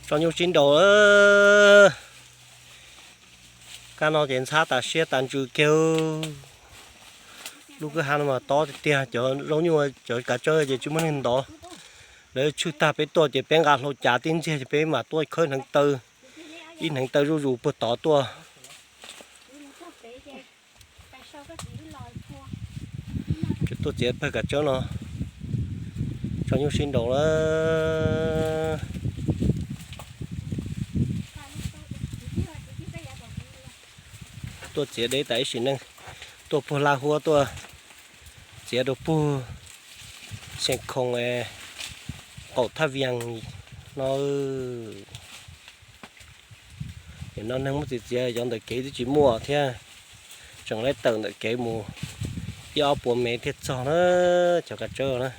Tso nyuj sib nraus. Kab no ces ntxhab tas siab tas ntsws kiag. Lub kwj ha no mas tob tiag tiag, cov zaub nyuj cov kav tsawb ces tsis muaj neeg ntov. Lawv tshwj tag peb tuaj ces peb nqa hlau cav tib ntxiag ces peb mam tuaj khawb hneev taw, ib hneev taw zuj zus puag tod tuaj. Tuaj txiav pawg kav tsawb no, tso nyuj sib nraus lawm. Tuaj txiav deb tas ib sim neej, tuaj puag Laj Huab tuaj txiav rau puag Xeev Khoos, qaum Thaj Vias no. Nim no neeg muab txiav txiav cov ntawm kev twb tsis muaj thiab, tseem laib tawm ntawm kev mus ib ob puas mev thiaj txog na, cov kav tsawb na.